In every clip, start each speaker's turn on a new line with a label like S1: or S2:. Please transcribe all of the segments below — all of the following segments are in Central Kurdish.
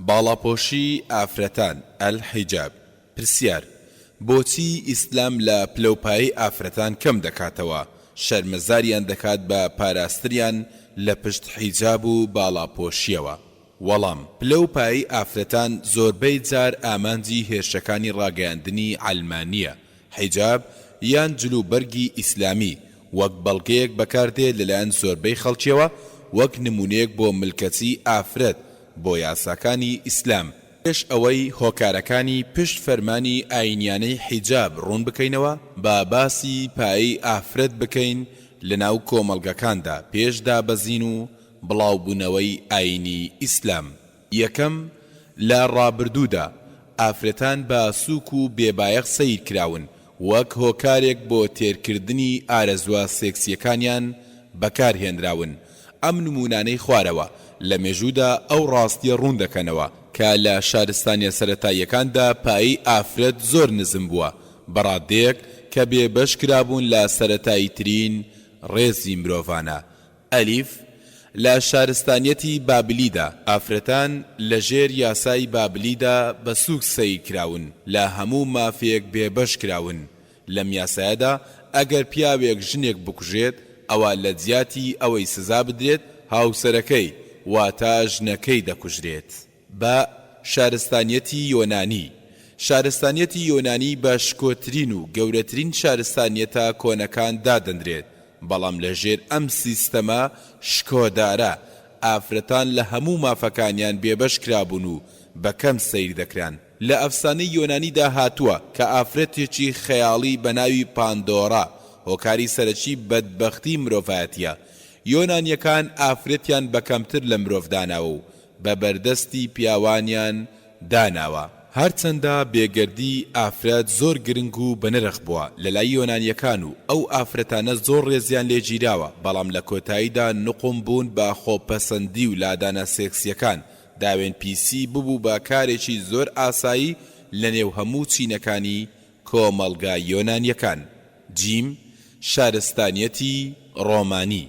S1: باڵاپۆشی ئافرەتان، الحجاب. پرسیار، بۆچی ئیسلام لە پلەوپایەی ئافرەتان کەم دەکاتەوە، شەرمەزاریان دەکات بە پاراستنیان لە پشت حیجاب و باڵاپۆشیەوە؟ وەڵام، پلەو پایەی ئافرەتان زۆربەی جار ئامانجی هێرشەکانی ڕاگەیاندنی عەلمانیە، حیجاب یان جلوبەرگی ئیسلامی وەک بەڵگەیەک بەکاردێ لەلایەن زۆربەی خەڵکیەوە وەک نمونەیەک بۆ ملکەچی ئافرەت بۆ یاساکانی ئیسلام. پێش ئەوەی هۆکارەکانی پشت فەرمانی ئایینیانەی حیجاب ڕوون بکەینەوە، با باسی پایەی ئافرەت بکەین لەناو کۆمەڵگەکاندا پێش دابەزین و بڵاوبوونەوەی ئایینی ئیسلام. یەکەم، لە ڕابردوودا ئافرەتان بە سووک و بێ بایەخ سەیر کراون، وەک هۆکارێک بۆ تێرکردنی ئارەزووە سێکسییەکانیان بەکار هێنراون، ئەم نموونانەی خوارەوە لە مێژوودا ئەو ڕاستییە ڕوون دەکەنەوە کە لە شارستانیە سەرەتاییەکاندا پایەی ئافرەت زۆر نزم بووە بە ڕاددەیەک کە بێ بەش کرابوون لە سەرەتاییترین ڕێزی مرۆڤانە. ئەلیف، لە شارستانیەتی بابلیدا، ئافرەتان لە ژێر یاسای بابلیدا بە سووک سەیر کراون، لە هەموو مافێک بێ بەش کراون، لەم یاسایەدا ئەگەر پیاوێک ژنێک بکوژێت ئەوا لە جیاتی ئەوەی سزا بدرێت هاوسەرەکەی واتە ژنەکەی دەکوژرێت. بە، شارستانیەتی یۆنانی، شارستانیەتی یۆنانی بە شکۆترین و گەورەترین شارستانیەتە کۆنەکان دادەنرێت، بەڵام لە ژێر ئەم سیستەمە شکۆدارە ئافرەتان لە هەموو مافەکانیان بێبەش کرابوون و بە کەم سەیر دەکران. لە ئەفسانەی یۆنانیدا هاتووە کە ئافرەتێکی خەیاڵی بە ناوی پاندۆرا هۆکاری سەرەکی بەدبەختی مرۆڤایەتییە. یۆنانییەکان ئافرەتیان بە کەمتر لە مرۆڤ داناوە و بە بەردەستی پیاوانیان داناوە. هەرچەندە بێگەردی ئافرەت زۆر گرنگ و بەنرخ بووە لەلای یۆنانییەکان و ئەو ئافرەتانە زۆر ڕێزیان لێ گیراوە، بەڵام لە کۆتاییدا نوقم بوون بە خۆپەسەندی و لادانە سێکسییەکان داوێن پیسی ببوو بە کارێکی زۆر ئاسایی لە نێو هەموو چینەکانی کۆمەڵگا یۆنانیەکان. جیم، شارستانیەتی ڕۆمانی،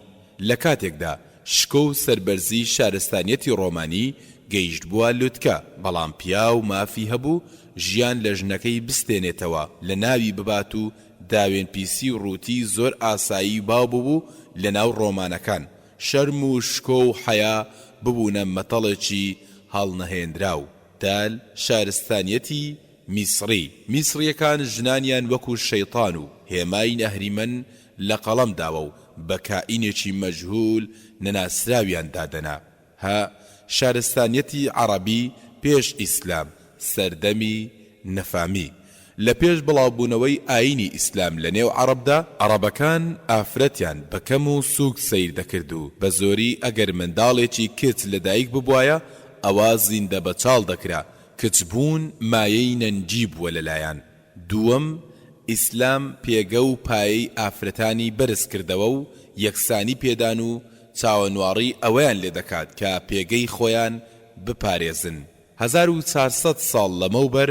S1: لە کاتێکدا شکۆ و سەربەرزی شارستانیەتی ڕۆمانی گەیشتبووە لوتکە، بەڵام پیاو مافی هەبوو ژیان لە ژنەکەی بستێنێتەوە، لە ناوی ببات و داوێن پیسی و ڕووتی زۆر ئاسایی و باو ببوو لە ناو ڕۆمانەکان. شەرم و شکۆ و حەیا ببوونە مەتەڵێکی هەڵنەهێنراو. دال، شارستانیەتی میسڕی، میسڕییەکان ژنانیان وەکو شەیتان و هێمای ئەهریمەن لە قەڵەم داوە و بە کائینێکی مەجهول نەناسراویان دادەنا. هە، شارستانیەتی عەڕەبی پێش ئیسلام، سەردەمی نەفامی، لە پێش بڵاوبوونەوەی ئایینی ئیسلام لە نێو عەڕەبدا، عەڕەبەکان ئافرەتیان بە کەم و سووک سەیر دەکرد و بە زۆری ئەگەر منداڵێکی کچ لە دایک ببوایە ئەوا زیندە بە چاڵ دەکرا، کچ بوون مایەی نەنگی بووە لە لایان. دووەم، ئیسلام پێگە و پایەی ئافرەتانی بەرز کردەوە و یەکسانی پێدان و چاوەنواڕی ئەوەیان لێ دەکات کە پێگەی خۆیان بپارێزن. 1400 ساڵ لەمەوبەر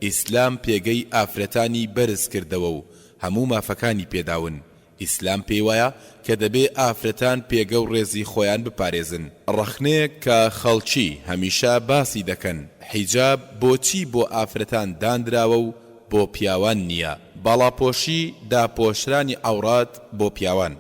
S1: ئیسلام پێگەی ئافرەتانی بەرز کردەوە و هەموو مافەکانی پێداون، ئیسلام پێیوایە کە دەبێ ئافرەتان پێگە و ڕێزی خۆیان بپارێزن. ڕەخنەیەک کە خەڵکی هەمیشە باسی دەکەن، حیجاب بۆچی بۆ ئافرەتان دانراوە و بۆ پیاوان نییە؟ باڵاپۆشی، داپۆشرانی عەوڕەت بۆ پیاوان.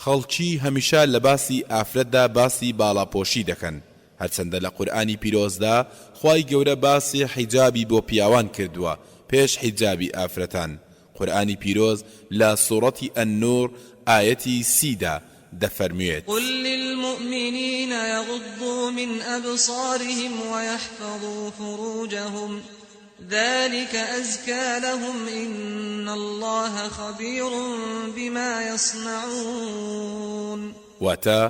S1: خەڵکی هەمیشە لە باسی ئافرەتدا باسی باڵاپۆشی دەکەن، هەرچەندە لە قورئانی پیرۆزدا خوای گەورە باسی حیجابی بۆ پیاوان کردووە پێش حیجابی ئافرەتان، قورئانی پیرۆز لە سوڕەتی النور ئایەتی سی دا دەفەرموێت.
S2: قل للمؤمنین یغضوا من ابصارهم ویحفظوا فروجهم ذلک ازکی لهم ان اللە خبیر بما یصنعون.
S1: واتە،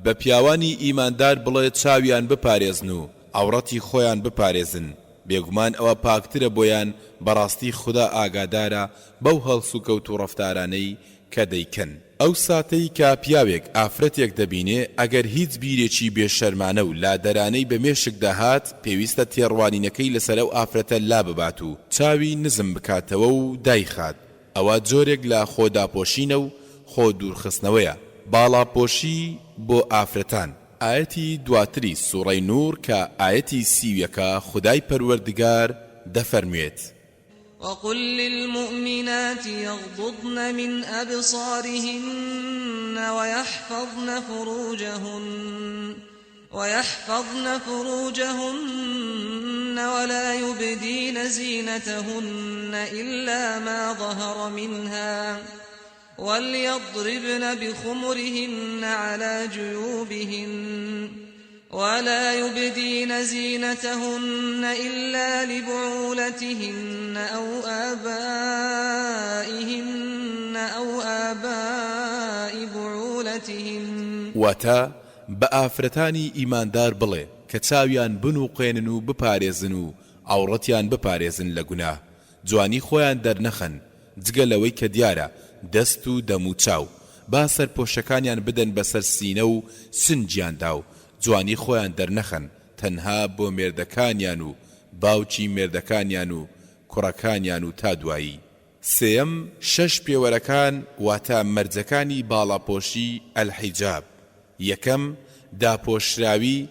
S1: بە پیاوانی ئیماندار بڵێ چاویان بپارێزن و عەوڕەتی خۆیان بپارێزن، بێگومان ئەوە پاکترە بۆیان، بەڕاستی خودا ئاگادارە بەو هەڵسوکەوت و ڕەفتارانەی کە دەیکەن. ئەو ساتەی کە پیاوێک ئافرەتێک دەبینێ ئەگەر هیچ بیرێکی بێ شەرمانە و لادەرانەی بە مێشکدا هات پێویستە تێڕوانینەکەی لەسەر ئەو ئافرەتە لاببات و چاوی نزم بکاتەوە و دایخات ئەوە جۆرێک لە خۆ داپۆشینە و خۆ دوورخستنەوەیە باڵاپۆشی بۆ ئافرەتان. ئایەتی دواتری سوڕەی نور کە ئایەتی 31 ە خودای پەروەردگار دەفەرموێت.
S2: وقل للمؤمنات یغضضن من ابصارهن ویحفظن فروجهن ویحفظن فروجهن ولا یبدین زینتهن الا ما ظهر منها وليضربن بخمرهن على جيوبهن ولا يبدين زينتهن إلا لبعولتهن أو آبائهن أو آباء بعولتهن.
S1: واتە، بە ئافرەتانی ئیماندار بڵێ کە چاویان بنوقێنن و بپارێزن و عەوڕەتیان بپارێزن لە گوناه، جوانی خۆیان دەرنەخەن، جگە لەوەی کە دیارە دەست و دەم و چاو، با سەرپۆشەکانیان بدەن بەسەر سینە و سنگیاندا و جوانی خۆیان دەرنەخەن تەنها بۆ مێردەکانیان و باوکی مێردەکانیان و کوڕەکانیان و تا دوایی. سێیەم، شەش پێوەرەکان واتە مەرجەکانی باڵاپۆشی، الحجاب، یەکەم، داپۆشراوی،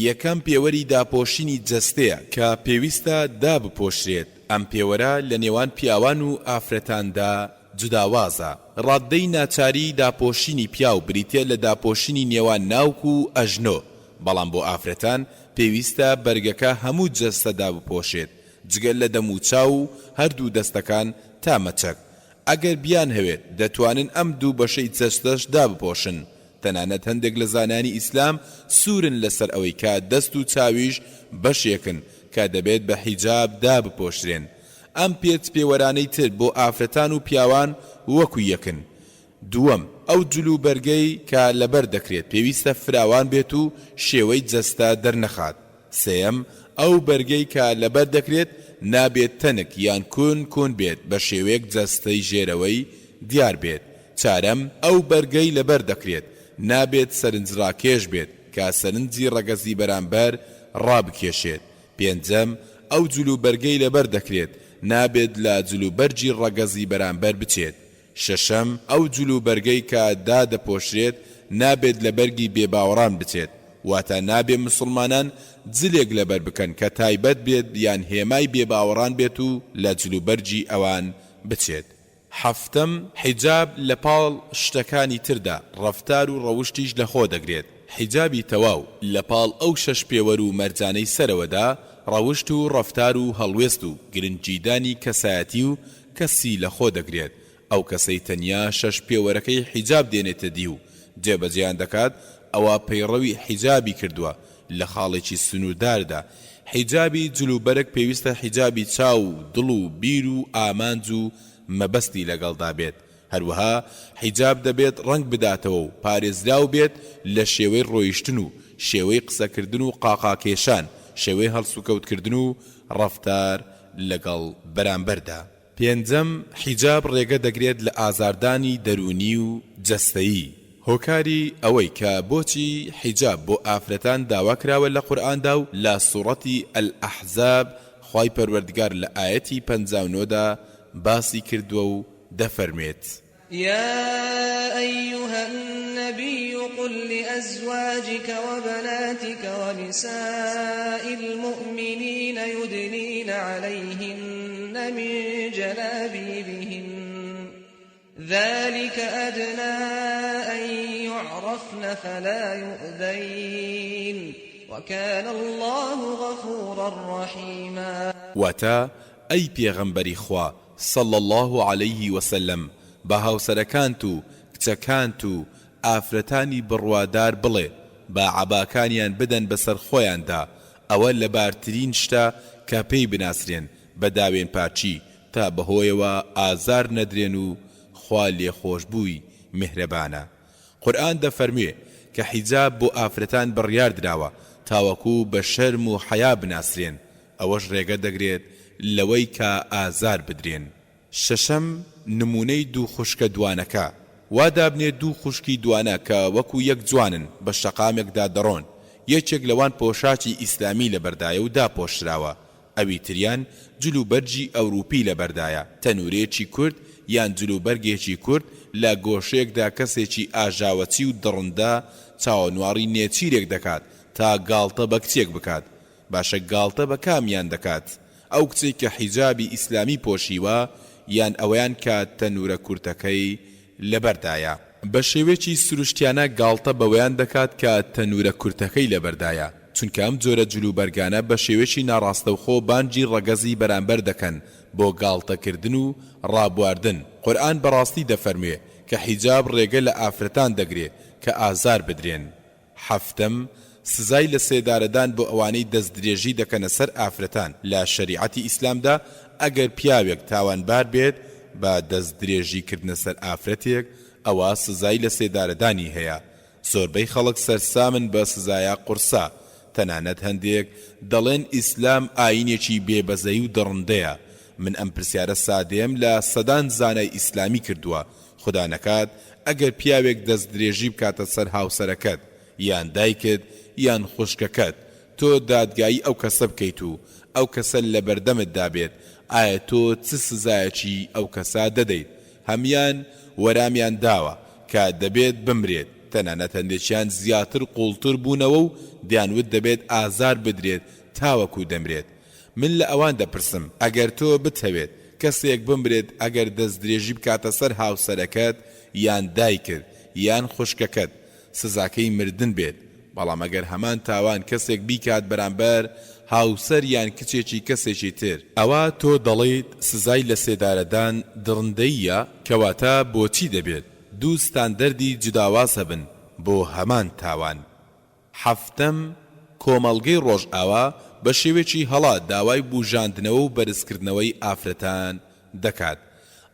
S1: یەکەم پێوەری داپۆشینی جەستەیە کە پێویستە دابپۆشرێت، ئەم پێوەرە لە نێوان پیاوان و ئافرەتاندا جوداوازە، ڕاددەی ناچاریی داپۆشینی پیاو بریتیە لە داپۆشینی نێوان ناوک و ئەژنۆ، بەڵام بۆ ئافرەتان پێویستە بەرگەکە هەموو جەستە دابپۆشێت جگە لە دەم و چاو و هەردوو دەستەکان تا مەچەک، ئەگەر بیانهەوێت دەتوانن ئەم دوو بەشەی جەستەش دابپۆشن، تەنانەت هەندێک لە زانایانی ئیسلام سوورن لەسەر ئەوەی کە دەست و چاویش بەشێکن کە دەبێت بە حیجاب دابپۆشرێن. ئەم پێچ پێوەرانەی تر بۆ ئافرەتان و پیاوان وەکو یەکن. دووەم، ئەو جل و بەرگەی کە لەبەر دەکرێت پێویستە فراوان بێت و شێوەی جەستە دەرنەخات. سێیەم، ئەو بەرگەی کە لەبەر دەکرێت نابێت تەنک یان کون کون بێت بە شێوەیەک جەستەی ژێرەوەی دیار بێت. چارەم، ئەو بەرگەی لەبەر دەکرێت نابێت سەرنجڕاکێش بێت کە سەرنجی ڕەگەزی بەرامبەر ڕابکێشێت. پێنجەم، ئەو جلوبەرگەی لەبەر دەکرێت نابێت لە جلوبەرگی ڕەگەزی بەرامبەر بچێت. شەشەم، ئەو جل و بەرگەی کە دادەپۆشرێت نابێت لە بەرگی بێباوەڕان بچێت، واتە نابێ مسوڵمانان جلێک لەبەر بکەن کە تایبەت بێت یان هێمای بێباوەڕان بێت و لە جل و بەرگی ئەوان بچێت. حەفتەم، حیجاب لە پاڵ شتەکانی تردا ڕەفتار و ڕەوشتیش لەخۆ دەگرێت، حیجابی تەواو لە پاڵ ئەو شەش پێوەر و مەرجانەی سەرەوەدا ڕەوشت و ڕەفتار و هەڵوێست و گرنگیدانی کەسایەتی و کەسی لەخۆ دەگرێت، ئەو کەسەی تەنیا شەش پێوەرەکەی حیجاب دێنێتە دی و جێبەجێیان دەکات ئەوا پەیڕەوی حیجابی کردووە لە خاڵێکی سنوورداردا، حیجابی جل و بەرگ پێویستە حیجابی چاو و دڵ و بیر و ئامانج و مەبەستی لەگەڵدا بێت، هەروەها حیجاب دەبێت ڕەنگ بداتەوە و پارێزراو بێت لە شێوەی ڕۆیشتن و شێوەی قسەکردن و قاقاکێشان، شێوەی هەڵسوکەوتکردن و ڕەفتار لەگەڵ بەرامبەردا. پێنجەم، حیجاب ڕێگە دەگرێت لە ئازاردانی دەروونی و جەستەیی. هۆکاری ئەوەی کە بۆچی حیجاب بۆ ئافرەتان داوا کراوە لە قورئاندا و لە سوڕەتی الاحزاب خوای پەروەردگار لە ئایەتی 59 دا باسی کردووە و دەفەرموێت.
S2: يا أيها النبي قل لأزواجك وبناتك ونساء المؤمنين يدنين عليهن من جلابيبهن ذلك أدنى أن يعرفن فلا يؤذين وكان الله غفورا رحيما.
S1: واتە، ئەی پێغەمبەری خوا، صلی اللە علیه وسلم، بە هاوسەرەکانت و کچەکانت و ئافرەتانی بڕوادار بڵێ با عەباکانیان بدەن بەسەر خۆیاندا، ئەوە لەبارترین شتە کە پێی بناسرێن بە داوێن پاکی تا بەهۆیەوە ئازار نەدرێن و خوا لێخۆشبووی میهرەبانە. قورئان دەفەرموێ کە حیجاب بۆ ئافرەتان بڕیار دراوە تاوەکو بە شەرم و حەیا بناسرێن، ئەوەش ڕێگە دەگرێت لەوەی کە ئازار بدرێن. شەشەم، نموونەی دوو خوشکە دوانەکە، وا دابنێ دوو خوشکی دوانە کە وەکو یەک جوانن بە شەقامێکدا دەڕۆن، یەکێک لەوان پۆشاکی ئیسلامی لەبەردایە و داپۆشراوە، ئەوی تریان جلوبەرگی ئەوروپی لەبەردایە، تەنورەیەکی کورت یان جلوبەرگێکی کورت، لە گۆشەیەکدا کەسێکی ئاژاوەچی و دڕندە چاوەنواڕی نێچیرێک دەکات تا گاڵتە بە کچێک بکات. باشە گاڵتە بە کامیان دەکات؟ ئەو کچەی کە حیجابی ئیسلامی پۆشیوە یان ئەوەیان کە تەنورە کورتەکەی لەبەردایە؟ بە شێوەیەکی سروشتیانە گاڵتە بەوەیان دەکات کە تەنورە کورتەکەی لەبەردایە، چونکە ئەم جۆرە جلوبەرگانە بە شێوەیەکی ناڕاستەوخۆ بانگی ڕەگەزی بەرامبەر دەکەن بۆ گاڵتەکردن و ڕابواردن، قورئان بەڕاستی دەفەرموێ کە حیجاب ڕێگە لە ئافرەتان دەگرێ کە ئازار بدرێن. حەفتەم، سزای لە سێدارەدان بۆ ئەوانەی دەستدرێژی دەکەنە سەر ئافرەتان، لە شەریعەتی ئیسلامدا ئەگەر پیاوێک تاوانبار بێت بە دەستدرێژی کردنە سەر ئافرەتێک ئەوا سزای لە سێدارەدانی هەیە، زۆربەی خەڵک سەرسامن بە سزایە قورسە، تەنانەت هەندێک دەڵێن ئیسلام ئایینێکی بێ بەزەیی و دڕندەیە، من ئەم پرسیارە سادەیەم لە سەدان زانای ئیسلامی کردووە، خودا نەکات ئەگەر پیاوێک دەست درێژی بکاتە سەر هاوسەرەکەت یان دایکت یان خوشکەکەت تۆ دادگایی ئەو کەسە بکەیت و ئەو کەسە لەبەردەمتدا بێت ئایا تۆ چ سزایەکی ئەو کەسە دەدەیت هەموان وەرامیان داوە کە دەبێت بمرێت تەنانەت هەندێکیان زیاتر قوڵتر بوونەوە و دەیانوت دەبێت ئازار بدرێت تاوەکو دەمرێت من لە ئەوان دەپرسم، ئەگەر تۆ بتهەوێت کەسێک بمرێت ئەگەر دەستدرێژی بکاتە سەر هاوسەرەکەت یان دایکت یان خوشکەکەت سزاکەی مردن بێت، بەڵام ئەگەر هەمان تاوان کەسێک بیکات بەرامبەر هاوسەر یان کچێکی کەسێکی تر، ئەوا تۆ دەڵێیت سزای لەسێدارەدان دڕندەییە، کەواتە بۆچی دەبێت دوو ستاندەردی جوداواز هەبن بۆ هەمان تاوان؟ حەفتەم، کۆمەڵگەی ڕۆژئاوا بە شێوەیەکی هەڵە داوای بوژاندنەوە و بەرزکردنەوەی ئافرەتان دەکات.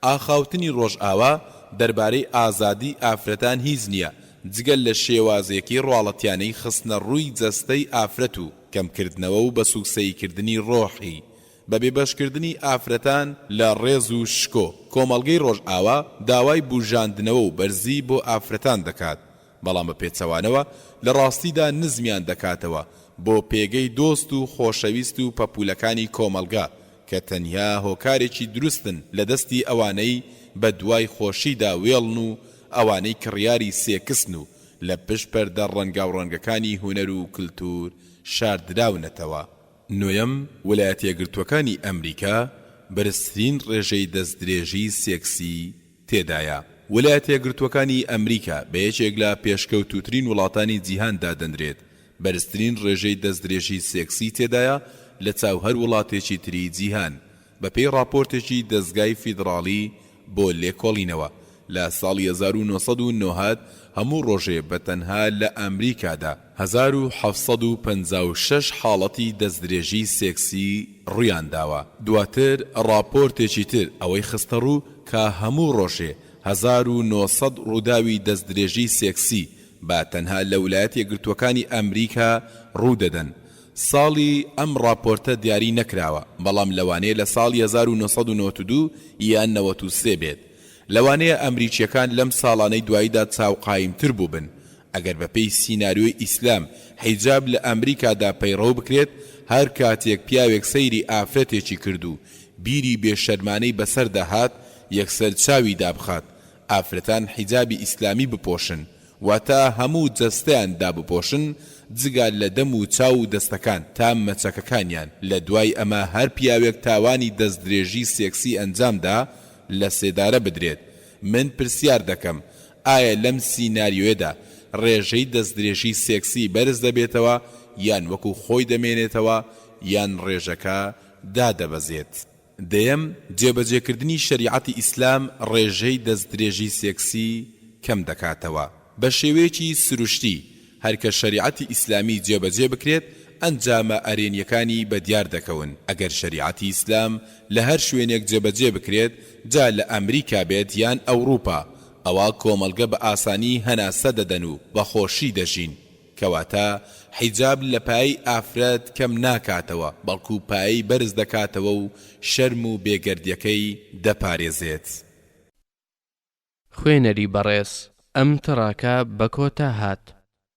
S1: ئاخاوتنی ڕۆژئاوا دەربارەی ئازادی ئافرەتان هیچ نییە جگە لە شێوازێکی ڕواڵەتیانەی خستنە ڕووی جەستەی ئافرەت و کەمکردنەوە و بەسوکسەییکردنی ڕۆحی بە بێبەشکردنی ئافرەتان لە ڕێز و شکۆ. کۆمەڵگەی ڕۆژئاوا داوای بوژاندنەوە و بەرزی بۆ ئافرەتان دەکات، بەڵام بە پێچەوانەوە لە ڕاستیدا نزمیان دەکاتەوە بۆ پێگەی دۆست و خۆشەویست و پەپوولەکانی کۆمەڵگا کە تەنیا هۆکارێکی دروستن لە دەستی ئەوانەی بە دوای خۆشیدا وێڵن و ئەوانەی کڕیاری سێکسن و لە پشت پەردە ڕەنگاوڕەنگەکانی هونەر و کلتور شاردراونەتەوە. نۆیەم، ولایەتەیەکگرتووەکانی ئەمریکا بەرزترین ڕێژەی دەستدرێژی سێکسی تێدایە. ولایەتە یەکگرتووەکانی ئەمریکا بە یەکێک لە پێشکەوتووترین وڵاتانی جیهان دادەنرێت، بەرزترین ڕێژەی دەستدرێژی سێکسی تێدایە لە چاو هەر وڵاتێکی تری جیهان، بەپێی ڕاپۆرتێکی دەزگای فیدڕاڵی بۆ لێکۆڵینەوە لە ساڵی 1990 هەموو ڕۆژێ بە تەنها لە ئەمریکادا 1756 حاڵەتی دەستدرێژی سێکسی ڕوویانداوە. دواتر ڕاپۆرتێکی تر ئەوەی خستەڕوو کە هەموو ڕۆژێ 1900 ڕووداوی دەستدرێژی سێکسی بە تەنها لە ولایەت یەکگرتووەکانی ئەمریکا ڕوودەدەن. ساڵی ئەم ڕاپۆرتە دیاری نەکراوە، بەڵام لەوانەیە لە ساڵی 1992 یان 93 بێت. لەوانەیە ئەمریکییەکان لەم ساڵانەی دواییدا چاوقایمتر بووبن ئەگەر بەپێی سیناریۆی ئیسلام حیجاب لە ئەمریکادا پەیڕەو بکرێت، هەر کاتێک پیاوێک سەیری ئافرەتێکی کرد و بیری بێ شەرمانەی بەسەردا هات یەکسەر چاوی دابخات، ئافرەتان حیجابی ئیسلامی بپۆشن، واتە هەموو جەستەیان دابپۆشن جگە لە دەم و چاو و دەستەکان تا مەچەکەکانیان، لە دوای ئەمە هەر پیاوێک تاوانی دەستدرێژی سێکسی ئەنجام دا لە سێدارە بدرێت، من پرسیار دەکەم ئایا لەم سیناریۆیەدا ڕێژەی دەستدرێژی سێکسی بەرز دەبێتەوە یان وەکو خۆی دەمێنێتەوە یان ڕێژەکە دادەبەزێت؟ دەیەم، جێبەجێکردنی شەریعەتی ئیسلام ڕێژەی دەستدرێژی سێکسی کەم دەکاتەوە. بە شێوەیەکی سروشتی هەر کە شەریعەتی ئیسلامی جێبەجێ بکرێت ئەنجامە ئەرێنیەکانی بەدیار دەکەون، ئەگەر شەریعەتی ئیسلام لە هەر شوێنێک جێبەجێ بکرێت جا لە ئەمریکا بێت یان ئەوڕوپا ئەوا کۆمەڵگە بە ئاسانی هەناسە دەدەن و بە خۆشی دەژین، کەواتە حیجاب لە پایەی ئافرەت کەم ناکاتەوە بەڵکو پایەی بەرز دەکاتەوە و شەرم و بێگەردیەکەی